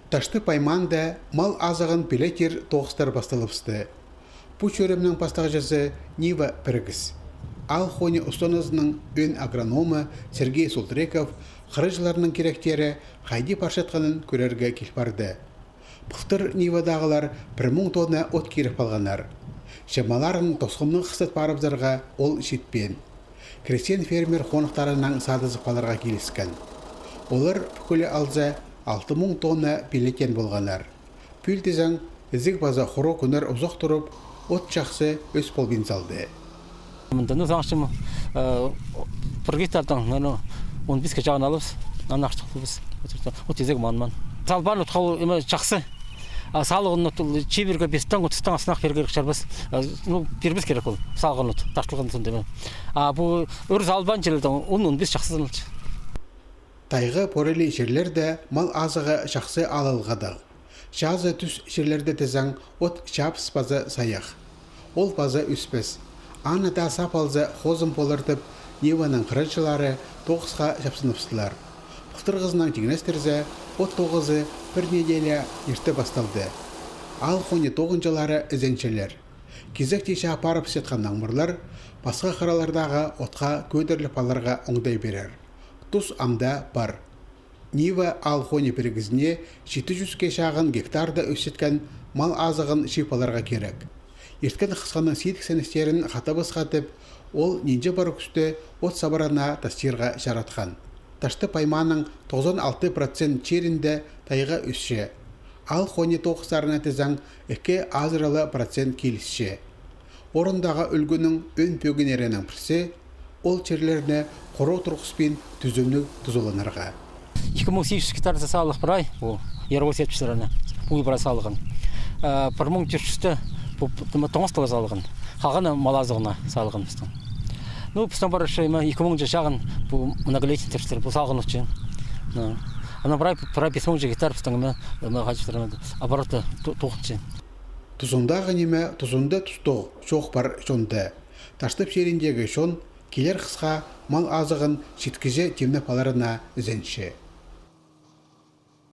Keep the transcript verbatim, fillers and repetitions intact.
Таштып аймаанда мал азығын пилетир тоғыстар пасталыбысты. Пу чӧрімнің пастағҷызы Нива пірігіс. Аал хони устаназының ӧӧн агрономы Сергей Султреков хырыҷыларның киректері хайди парчатханын кӧрерге кил парды. Пылтыр Нивадағылар пір муң тонна от киріп алғаннар. Че малларын тосхымның хыстат парыбызарға ол читпеен. Крестьян-фермер хоныхтарынаң садызып аларға киліскен. Олар пӱкӱле алза алты муң тонна пилетеен полғаннар. Пӱӱл тізең, ізіг паза хуруғ кӱннер узах турып, от чахсы ӧс полбин салды. Мында, ну, сағынчам, э, пір гектардаң, наверное, он пис кӧг чағын алыбыс, анаң артых полбас. От ізіг ман-ман. Салбаан отха ол, эме, чахсы. А салығын от чибірге пистең, отыстаң астына пирерге чарабас. А, ну, пирбес кирек ол, салған от, тартылған соонда, эме. А пу ӱр салбаан чирлердең он, он пис чахсы саналча. Тайға пӧрелі чирлерде мал азығы чахсы алылғадығ. Чазы тӱс чирлерде тізең, от чабыс паза сайах. Ол паза ӧспес. Аны даа сап алза, хозым полар тіп, Ниваның хырыҷылары тоғысха чапсыныбыстылар. Пылтырғызынаң тиңнестірзе, от тоғызы пір неделя ирте пасталды. Аал хони тоғынҷылары ізенчелер. Кизекте чаа парыбысчатхан наңмырлар пасха хыралардағы отха кӧдіріліп аларға оңдай пирер. Тус ам даа пар. Нива аал хони пірігізіне читі чӱске чағын гектарда ӧсчеткен мал азығын чыып аларға кирек. Ирткен хысханың сидіксеністерін хатабысха тіп, ол нинҷе пар кӱсті от сабырына тастирға чаратхан. Таштып аймааның тоғызон алты процент чирінде тайға ӧсче. Аал хони тоғыстарына тізең, ікі азыра ла процент килісче. Орындағы ӱлгӱнің ӧӧн пӧгіннерінің пірсі — ол чирлерні хуруғ турғыспин тӱзімніг тузаланарға. Ікі муң сигіс чӱс гектарзар салығ прай, пу яровой септіглеріне, пу прай салған. Э, пір муң тӧрт чӱсте пу, пу, тоңазығлар салған. Халғаны мал азығына салған пістің. Ну, пістің пар ещё, эме, ікі муңҷа чағын пу многолетний септіглер, пу салған отчы. Ну. Анаң прай, прай пис муңҷа гектар пістің, эме, эме, хачыстырған обороты ту-, тоғынча. Тузындағы ниме тузында тустығ чоох пар чонда. Таштып чиріндегі чон килер хысха мал азығын читкіҷе тимнеп аларына ізенче.